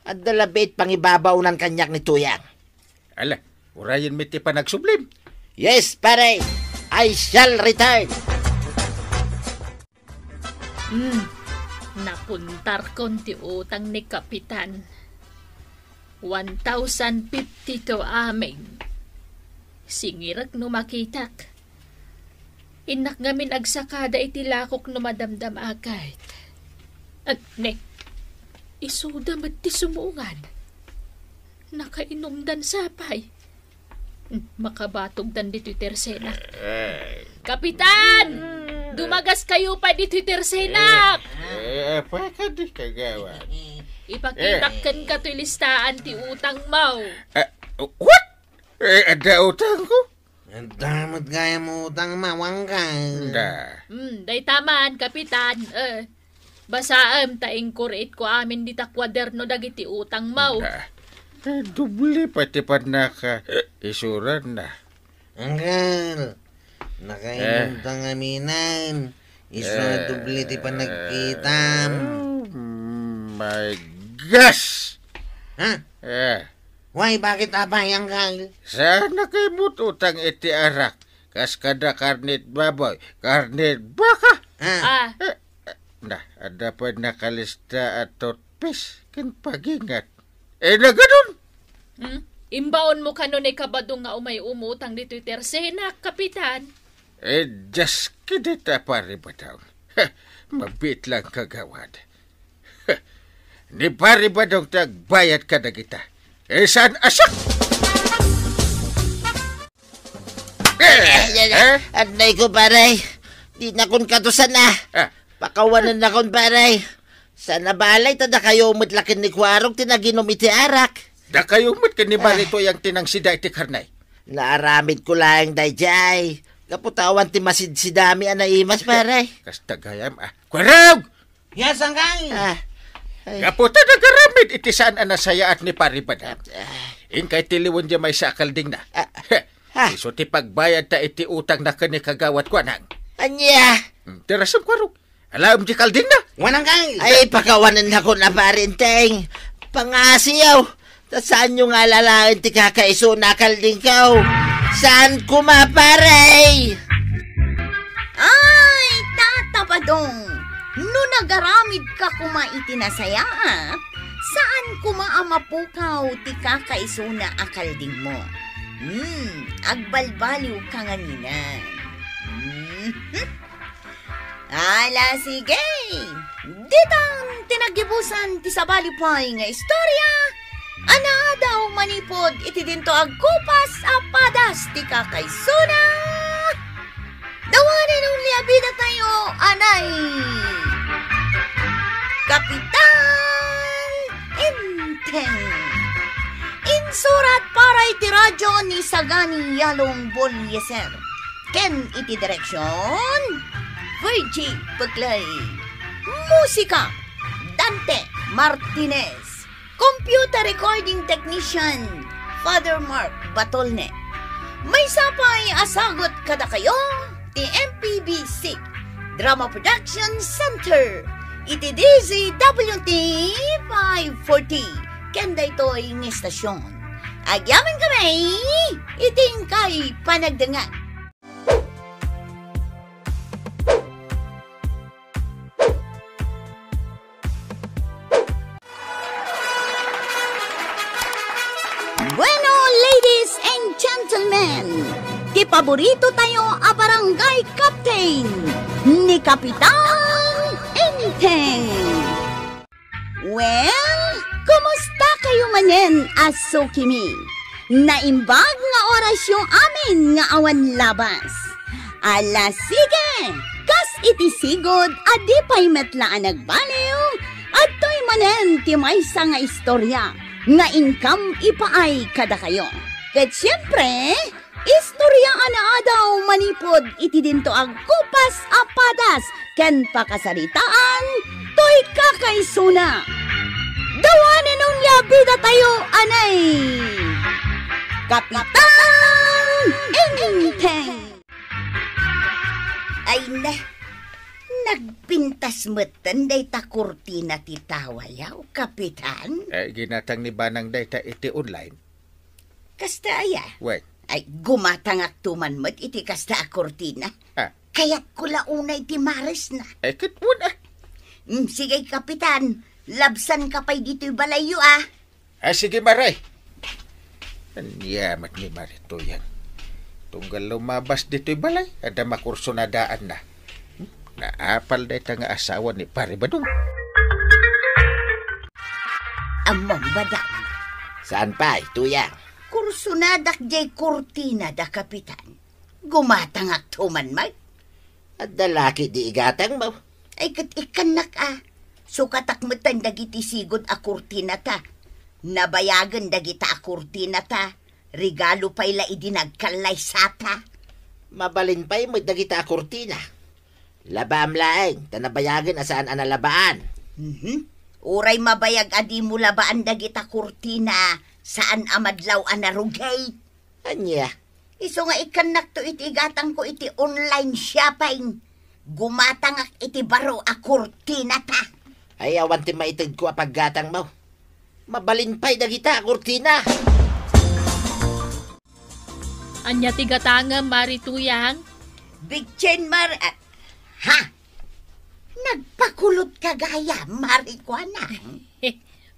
Adda labiit pangibabaonan kaniak ni Tuyang. Ala, urayen met ti panagsublim. Yes, pare. I shall return. Hmm, napuntarkon ti utang ni Kapitan. One thousand fifty-two amin. Singirek no makitak. Innak ngamin agsakada iti lakok no madamdamaket. Ag-, ne, isuda met ti sumuongan. Nakainumdan sapay. Hmm, makabatogdan ditoy tersena. Eh, Kapitan! Dumagaskayo pay ditoy tersenak! Eh, eh, apay kadi, kagawad? Ipakitak Eh. kenka toy listaan ti utangmo. Eh, what? Eh, adda utangko? Adda met gayam utang, mawangka. Da. Hmm, dayta man, Kapitan. Eh, basaem ta inkuriitko amin dita kuaderno dagiti utangmo. Da. Eh, doble pay ti pannaka, eh, isuranna. Anggal, nakainumta Eh. ngaminan. Isu a Eh, doble ti panagkitam. Oh my gosh! Ha? Eh. Why, bakit apay, Anggal? Saan na kayo utang iti arak? Kas kada karnit baboy, karnit baka? Ah. Ah. Eh, eh, na, adda pay nakalista a toothpaste, ken pagingat. Eh, na ganun? Hmm? Imbaonmo kano ni Kabadong nga umay umutang ditoy tersenak, Kapitan? Eh, just kidding ta, Pare Badong. Mabiit lang, kagawad. Ni Pare Badong ti agbayad kadagita. Eh, saan asak? Eh, eh, eh? Anay ko, pare. Di nakon katusan, ah. Ah. Pakawanan nakon, pare. Sana balay, ta dakayo met laken ni Kuarog ti naginum iti arak. Dakayo met ken ni Ah. Marito yang tinangsida iti karne. Naaramid ko laeng dayjay. Gapu ta awan ti masidsidami a naimas, pare. Kasta gayam, ah. Kuarog! Yes, Angkal. Ah, ay. Gapu ta nagaramid iti saan a nasayaat ni Pare Badong. Ah, ah. Inkay ti liwen di maysa a kaldingna. Ah, Heh, ah. Isu ti pagbayad ta iti utang na ken ni Kagawad Kuanang. Ania? Hmm, ti rasem, Kuarog. Alaem di kaldingna. Wen, Angkal. Ay, pakawanan nakon a, Pare Enteng. Pangasiw. Ta saanyo nga alalaen ti kakaisuna a kaldingko? Saan koma, pare? Ay, Tata Badong, no nagaramidka koma iti nasayaat, saan koma a mapukaw ti kakaisuna a kaldingmo. Hmm, agbalbaliwka ngaminen. Hmm. Ala, sige! Ditan ti naggibusan ti sabali pay nga istorya a naadaw manipud iti dinto agkupas a padas ti kakaisuna. The one and only a bida tayo, anay, Kapitan Enteng. Insurat para iti radyo ni Sagani Yalong Bolieser. Ken iti direksyon, Virgie Peglay. Musika, Dante Martinez. Computer recording technician, Father Mark Batolne. Maysa pay a sagut kadakayo ti M P B C Drama Production Center iti D Z W T five forty. Ken daytoy nga istasyon, agyamankami iti inkay panagdengngeg. Bueno, ladies and gentlemen, ti paborito tayo a barangay captain, ni Kapitan Enteng. Well, kumusta kayo manen a sukimi? Naimbag nga orasyo amin nga awan labas. Ala, sige! Kas iti sigud a di pay met la a nagbaliw, adtoy manen ti maysa nga istorya nga inkam ipaay kadakayo. Ket siempre, istorya a naadaw manipud iti dinto agkupas a padas ken pakasaritaan toy kakaisuna. The one and only a bida tayo, anay, Kapitan Enteng. Ay na, nagpintas metten dayta kurtina ti tawayaw, Kapitan. Eh, ginatang ni Banang dayta iti online. Kasta aya? Wen. Ay, gumatangakto man met iti kasta a kurtina. Ah. Kayatko la unay ti maresna. Eh, ket wen, ah. Mm, sige, Kapitan. Labsanka pay ditoy balayyo, ah. Ah, sige, Mare. Ania met ni Mare Tuyang. Tunggal lumabas ditoy balay, adda makursunadaanna. Hmm? Naapal dayta nga asawa ni Pare Badong. Ammom, Badong. Saan pay, Tuyang? Kursunadak jay kurtina da Kapitan. Gumatangakto man met. Adda la ketdi igatangmo? Ay, ket ikkannak a. Sukatak metten dagiti sigud a kurtinata. Nabayagen dagita a kurtinata. Regalo pay la idi nagkallaysata. Mabalin pay met dagita a kurtina. Labaam laeng, ta nabayagen a saan a nalabaan. Mhm. Uray mabayag a dimo labaan dagita kurtina, saan a madlaw a narugit. Ania? Isu nga ikkannakto iti gatangko iti online shopping. Gumatangak iti baro a kurtinata. Ay, awan ti maitedko a paggatangmo. Mabalin pay dagita a kurtina. Ania ti gatangem, Mari Tuyang? Bitien, Mar-, ah, ha? Nagpakulot ka gayam, Mari Kuanang?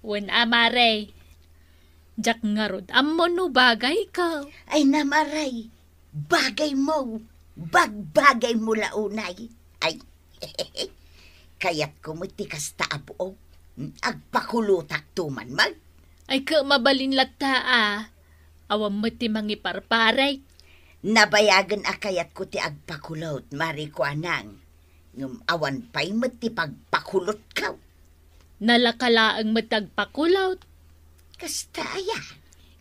Wen a, Mare. Diak ngarud ammo no bagayko. Ay, Mare, bagaymo. Bagbagaymo la unay. Ay, kayatko met ti kasta a buok. Agpakulotakto man, Mar. Ay, ket mabalin latta a. Awan met ti mangiparparek. Nabayagen a kayatko ti agpakulot, Mari Kuanang. Ngem awan pay met ti pagpakulotko. Nalaka laeng met ti agpakulot. Kasta aya?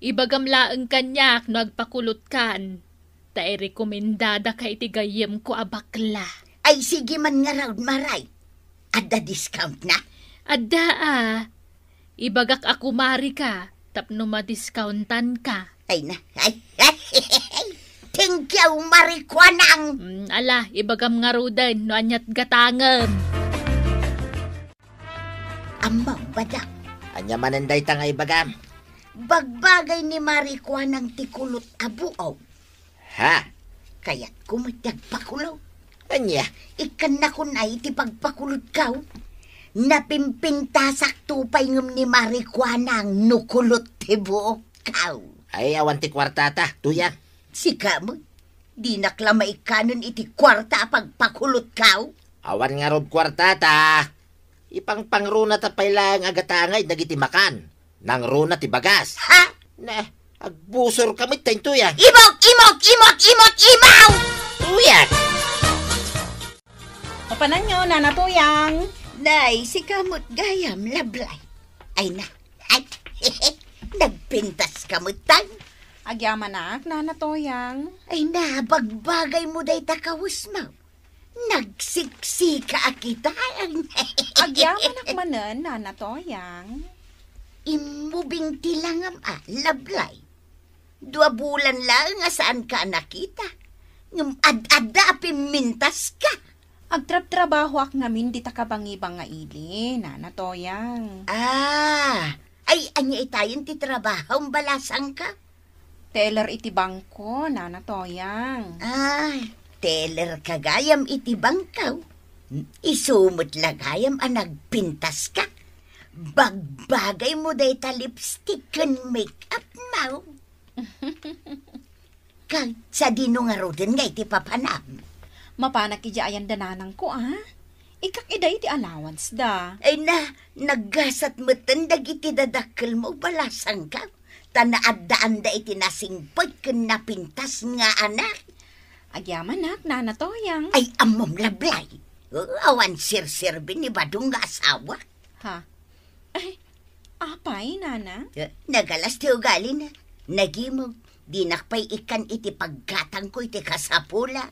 Ibagam laeng kaniak no agpakulotkan. Ta irekomendadaka iti gayyemko a bakla. Ay, sige man ngarud, Mare. Adda discount na? Adda a. Ibagak a kumarika tapno madiscountanka. Ay na. Ay, ay, thank you, Mari Kuanang. Mm, ala, ibagam ngaruden no aniat gatangem. Ammom, Badang. Ania manen dayta nga ibagam? Bagbagay ni Mari Kuanang ti kulot a buok. Ha? Kayatko met ti agpakulot. Ania? Ikkannakon ay ti pagpakulotko. Napimpintasakto pay ngem ni Mari Kuanang no kulot ti buokko. Ay, awan ti kuartata, Tuyang. Sika met, dinak la maikkanen iti kuarta a pagpakulotko. Awan ngarud kuartata. Ipangpangrunata pay laeng a gatangay dagiti makan. Nangruna ti bagas. Ha? Ne, agbusorka met, Tuyang. Imok, imok, imok, imok, imok! Tuyang! Mapananyo, Nana Tuyang? Nay, sika met gayam, Lablay. Ay na, ay, nagpintaska met. Agyamanak, Nana Tuyang. Ay na, bagbagaymo dayta kawesmo. Nagsiksika a kita. Agyamanak manen, Nana Tuyang. Immubing ti langam a, Lablay. Dua bulan laeng a saanka a nakita. Ngem ad-adda a pimmintaska. Agtrabtrabahoak ngamin dita kabangibang nga ili, Nana Tuyang. Ah, ay, ania itayen ti trabahom, balasangka? Teller iti bangko, Nana Toyang. Ah, teller ka gayam iti bangko. Isu met la gayam a nagpintaska. Bagbagaymo dayta lipstick ken make-up mo. Ket sadino ngaruden nga iti papanam? Mapanak idiay ayan da nanangko, a? Ikkak idiay iti allowance da. Ay na, naggasat metten dagiti dadakkelmo, balasangko. Ta naaddaanda iti nasingpet ken napintas nga anak. Agyamanak, Nana Toyang. Ay, ammom, Lablay. Awan serserbi ni Badong nga asawa. Ha? Ay, apay, Nana? Eh, nagalas ti ugalina. Nagimog. Dinak pay ikkan iti paggatangko iti kasapulan.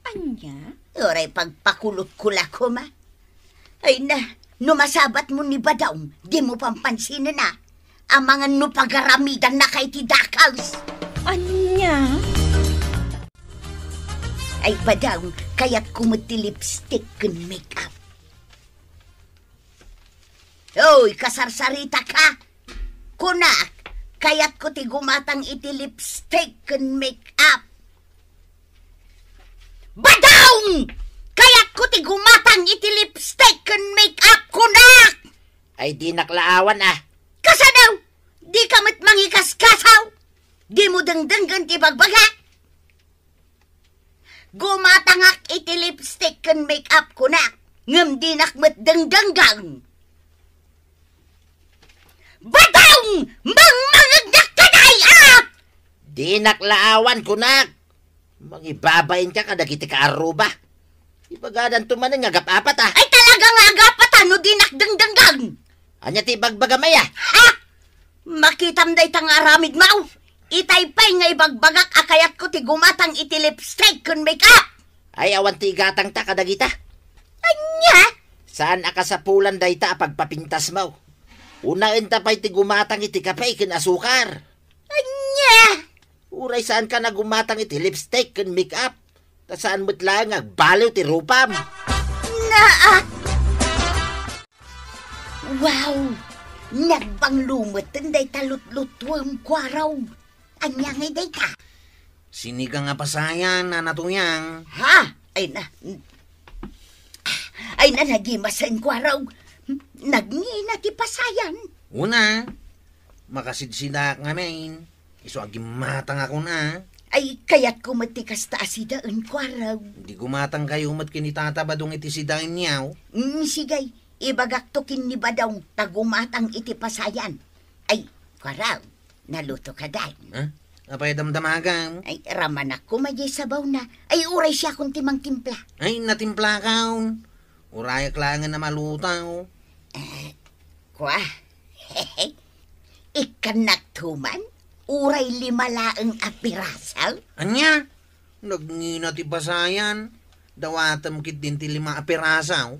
Ania? Uray pagpakulotko la koma. Ay na, no masabatmo ni Badong, dimo pampansinen, a. Amangan no pagaramidannaka iti dakes. Ania? Ay, Badong, kayatko met ti lipstick ken make-up. Oy, kasarsaritaka! Kunak, kayatko ti gumatang iti lipstick ken make-up. Badong! Kayatko ti gumatang iti lipstick ken make-up, kunak! Ay, dinak la awan, a. Kasano? Dika met mangikaskasaw? Dimo dengdenggen ti bagbagak? Gumatangak iti lipstick ken make-up, kunak, ngem dinak met dengdenggen. Badong! Mangmangegnak kadi, a! Dinak la awan, kunak. Mangibabain ka kadagiti kaarruba. Ibagadanto manen nga agap-apat, a. Ay, talaga nga agap-apat, a, no dinak dengdenggen. Ania ti ibagbagam, a? Ha? Makitam dayta nga aramidmo? Itay pay nga ibagbagak a kayatko ti gumatang iti lipstick ken make-up. Ay, awan ti igatangta kadagita. Ania? Saan a kasapulan dayta a pagpapintasmo. Unaenta pay ti gumatang iti kape ken asukar. Ania? Uray saanka a gumatang iti lipstick ken make-up, ta saan met laeng nga agbaliw ti rupam. Naa! Wow! Nagbanglo metten dayta lutlutuem, Kuarog. Ania ngay dayta? Sinigang a pasayan, Nana Tuyang. Ha? Ay na. Ay na, nagimasen, Kuarog. Nagngina ti pasayan. Una, makasidsidaak ngamin. Isu a gimmatangakon, a. Ay, kayatko met ti kasta a sidaen, Kuarog. Di gumatangkayo met ken ni Tata Badong iti sidaenyo? Mm, sige. Ibagakto ken ni Badong ta gumatang iti pasayan. Ay, Kuarog, nalutoka, day? Ha? Apay damdamagam? Ay, ramanak koma diay sabawna. Ay, uray siakon ti mangtimpla. Ay, natimplakon. Urayak laengen a maluto. Eh, Kua, ikkannakto man, uray lima laeng a piraso? Ania? Nagngina ti pasayan. Dawatem ketdin ti lima a piraso.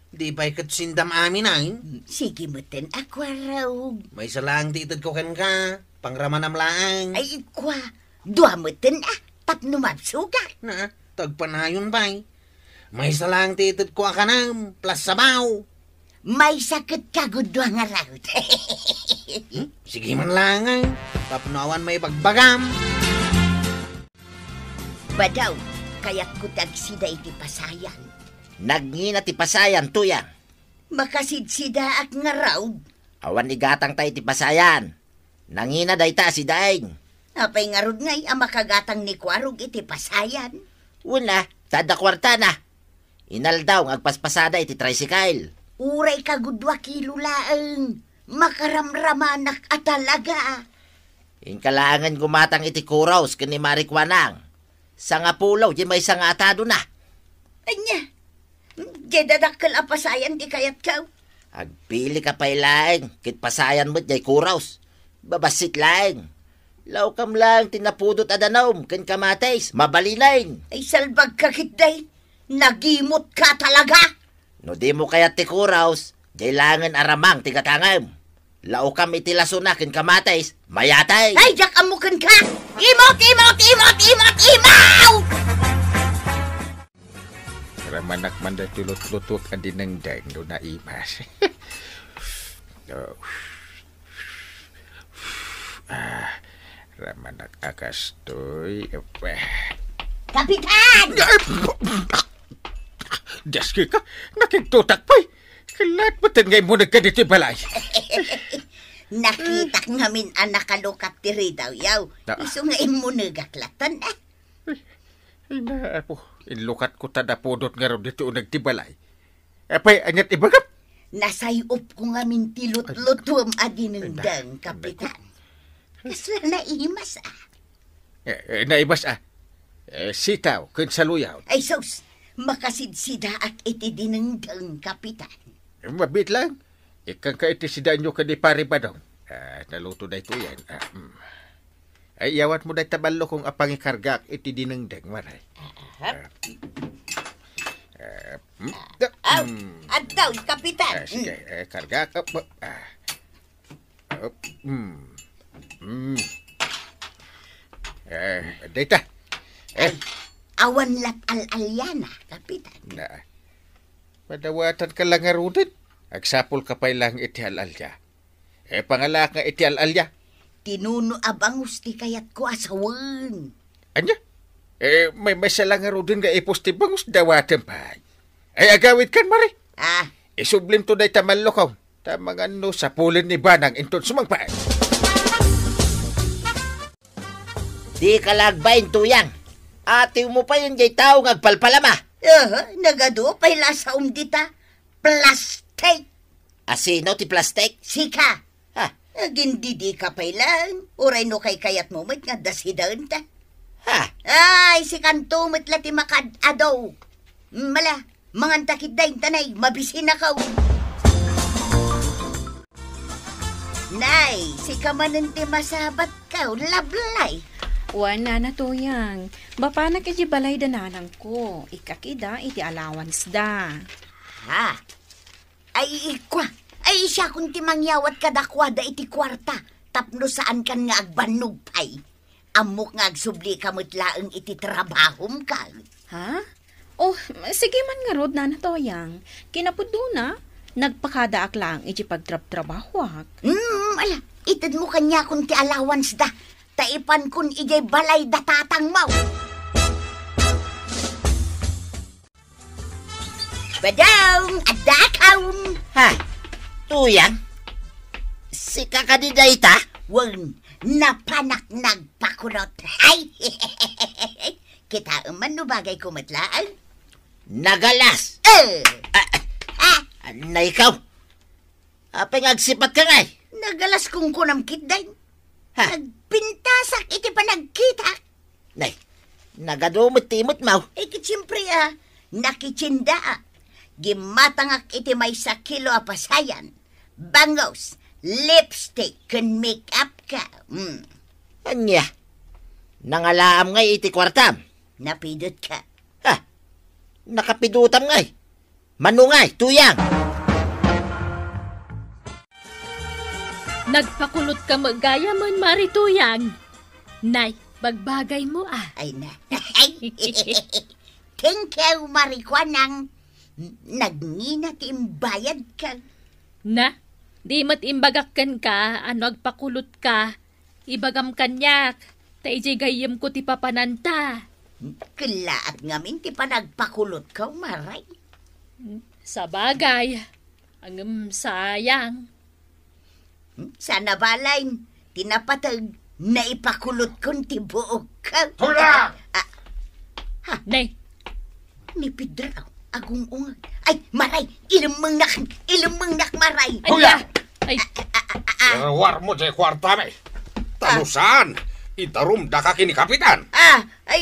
Di pay ket sendam amin, ay? Sige metten a, Kuarog. Maysa laeng ti itedko kenka. Pangramanam laeng. Ay, kua, dua metten a, tapno mabsogak. Na, tagpanayon pay. Maysa laeng ti itedko a kanam, plus sabaw. Maysa ket kagudua nga raut. Hmm? Sige man laeng, ay. Tapno awan maibagbagam. Badaw, kayatko ti agsida iti pasayan. Nagngina ti pasayan, Tuyang. Makasidsidaak ngarud. Awan igatangta iti pasayan. Nangina dayta a sidaen. Apay ngarud ngay a makagatang ni Kuarog iti pasayan? Wen a, ta adda kuartana. Inaldaw nga agpaspasada iti tricycle. Uray kagudua kilo laeng. Makaramramanak a talaga. Inka laengen gumatang iti Kuros ken ni Mari Kuanang. Sangapulo diay maysa nga atadona. Ania? Diay dadakkel a pasayan ti kayatko. Agpilika pay laeng, ket pasayan met diay Kuros. Babassit laeng. Laokam laeng ti napudot a danum ken kamatis, mabalinen. Ay, salbagka ketdi. Nagimotka talaga. No dimo kayat ti Kuros, diay laengen a ramang ti gatangem. Laokam iti lasona ken kamatis, mayatay. Ay, diak ammo kenka! Imot, imot, imot, imot, imaw! Ramanak man daytoy lutlutuek a dinengdeng no naimas. Oh. Ah, ramanak a kastoy. Kapitan! Ay, Dios ko ka, nakigtutak pay. Kalat metten nga immuneg ka ditoy balay. Nakitak ngamin a nakalukat ti ridaw, yaw. Ah. Isu nga immunegak latta, eh. Ay, ay na, apo, inlukatko ta napudot ngarud ditoy uneg ti balay. Apay, aniat ibagam? Nasay-opko ngamin ti lutlutuem a dinengdeng, ay, Kapitan. Kasla naimas, a. Eh, eh, naimas, a. Eh, sitaw, ken saluyot. Ay, sus! Makasidsidaak iti dinengdeng, Kapitan. Eh, mabiit lang. Ikkanka iti sidaenyo ken ni Pari Badong. Ah, naluto daytoy yan. Ah, mm. Ay, iyawatmo dayta ballokong a pangikargaak iti dinengdeng, Mari. Ah, ah. Ah, ah, hmm? Aw, hmm. Adtoy, Kapitan. Ah, sige, hmm. Eh, kargaak. Ah, ah. Op, mm. Mm. Eh, dayta. Eh. Ay, awan lat al-alyana, Kapitan. Na. Madawatanka la ngaruden. Agsapulka pay laeng iti al-alya. Eh, pangalaak nga iti al-alya. Tinuno a bangus ti kayatko a sawen. Ania? Eh, may, maysa la ngaruden nga ipus ti bangus, dawatem pay. Ay, agawidkan, Mari. Ah. Isublinto dayta mallokaw. Ta mangan no sapulen ni Banang inton sumangpet. Dika la agbain, Tuyang. Atiwmo pay diay tao nga agpalpalama. Aha, nagadu pay la saom dita plastik. Asino ti plastik? Sika. Ha? Agindidika pay laeng, uray no kaykayatmo met nga adda sidaenta. Ah. Ay, sikanto met la ti makaad-ado. Mala, manganta ketdi, intanay, mabisinakaw. Nay, sika manen ti masabatkaw, Lablay. Wen, Nana Toyang, mapanak iti balay da nanangko, ikkak ida iti allowance da. Ha? Ay, ikua, ay, siakon ti mangyawat kadakuada iti kuarta, tapno saankan nga agbannog pay. Ammok nga agsublika met laeng iti trabahom, ka. Ha? Oh, sige man ngarud, Nana Toyang. Kinapudnona, nagpakadaak laeng iti pagtrabtrabahoak. Hmm, ala, itedmo kaniakon ti allowance da, ta ipankon idiay balay da tatangmo. Badong, addakon! Ha? Toyang? Sika kadi dayta? Wen, napanak nagpakulot. Ay! Kitaem man no bagayko met laeng. Nagalas! Eh! Ah, ah, ah, naikaw! Apay nga agsipatka ngay? Nagalas kunkunam ketdin. Ha? Nagpintasak iti panagkitak. Nay, nagadu met ti imutmo. Eh, ket siempre, ah, nakitsindaak. Gimmatangak iti maysa kilo a pasayan, bangus, lipstick, ken make-up ka. Hmm. Ania? Nangalaam ngay iti kuartam? Napidotka. Ha? Nakapidotam ngay? Mano ngay, Toyang? Nagpakulot ka met gayamen, Mari Toyang. Nay, bagbagaymo, ah. Ay na. Thank you, Mari Kuanang. Nagngina ti imbayadka. Na, di met imbagak kenka a no agpakulot ka, ibagam kaniak, ta idiay gayyemko ti papananta. Kellaat ngamin ti panagpakulotko, Mari. Sabagay, ngem sayang. Saan a balayna ti napateg, naipakulotkon ti buokko. Tula! Ah, ha? Nay. Ni Pedro, agung-ungag. Ay, Mari, ilemmengnak, ilemmengnak, Mari. Ay, Kuya! Ay. Ah, ah, ah, ah, ah. Warmo diay kuartami. Ta no saan, idarumdaka ken ni Kapitan. Ah, ay,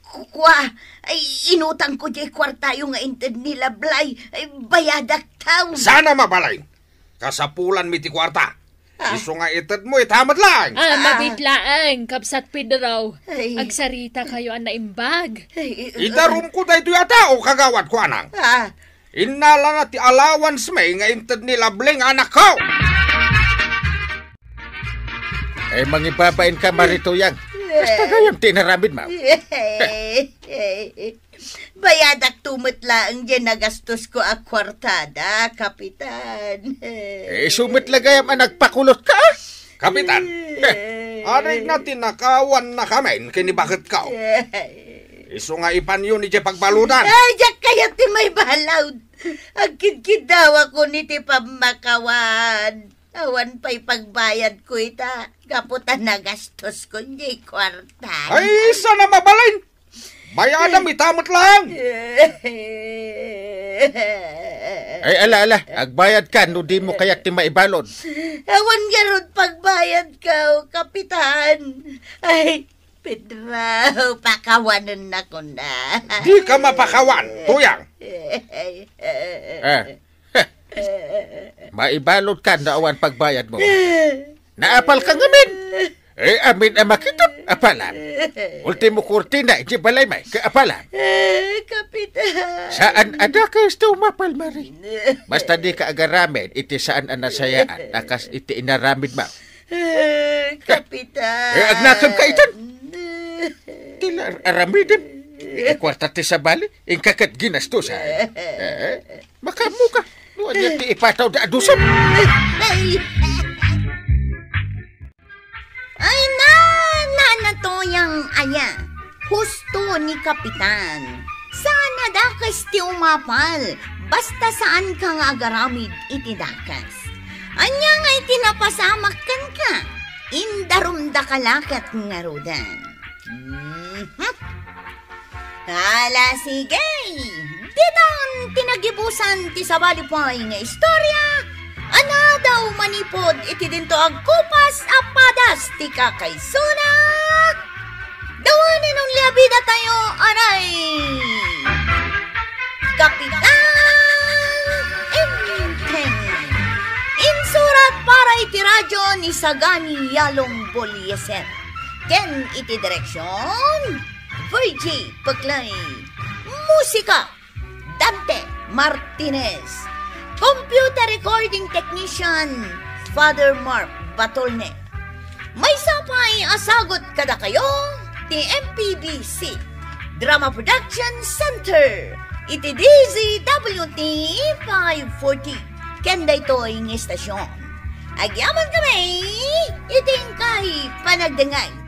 ku-, kua, ay, inutangko diay kuartayo nga inted ni Lablay. Ay, bayadak taw. Saan a mabalin? Kasapulanmi ti kuarta. Ah. Isu nga itedmo ita met laeng. Ah, ah, mabiit laeng, Kabsat Pedro. Ay. Agsaritakayo a naimbag. Ay, ay, idarumko daytoy a tao, Kagawad Kuanang. Ah. Innalana ti allowance mi nga inted ni Lablay nga anakko. Ay, mangibabain ka, Mari Toyang. Kasta gayam ti inaramidmo. Bayadakto met laeng diay nagastosko a kuartada, Kapitan. Eh, isu met la gayam a nagpakulotka? Kapitan, eh, arigna ti nakawannakamin ken ni baketko. Isu nga ipanyo idiay pagbaludan. Ay, diak kayat ti maibalud. Agkidkiddawakon iti pammakawan. Awan pay pagbayadko ita, gapu ta nagastosko diay kuarta. Ay, saan a mabalin? Bayadam ita met laeng. Ay, ala, ala, agbayadka no dimo kayat ti maibalud. Awan ngarud pagbayadko, Kapitan. Ay, Pedro, pakawanennakon. Dika mapakawan, Toyang. Eh, Heh. Maibaludka no awan pagbayadmo. Naapalka ngamin. Eh, amin a makitut, apalam. Ultimo kurtina, iti balaymi, kaapalam. Eh, Kapitan. Saan a dakes ti umapal, Mari? Basta dika agaramid iti saan a nasayaan a kas iti inaramidmo. Eh, Kapitan. Eh, agnakem ka itan? Ti la-, aramidem. Eh, kuarta ti sabali, inka ket ginastosan. Eh, makaammoka. No ania ti ipatawda a dusem? Ay. Ay, na, Nana Toyang aya. Husto ni Kapitan. Saan a dakes ti umapal, basta saanka nga agaramid iti dakes. Ania ngay ti napasamak kenka? Indarumdaka la ket ngaruden. Mhm. Ala, sige. Ditan ti nagibusan ti sabali pay nga istorya a nadaw manipud iti dinto agkupas a padas ti kakaisuna. Dawanen unli a bida tayo, anay! Kapitan Enteng. Insurat para iti radyo ni Sagani Yalong Bolieser. Ken iti direksyon, Virgie Peclay. Musika, Dante Martinez. Computer recording technician, Father Mark Batolne. Maysa pay a sagut kadakayo ti M P B C Drama Production Center iti D Z W T five forty. Ken daytoy nga istasyon, agyaman kami iti inkay panagdengngeg.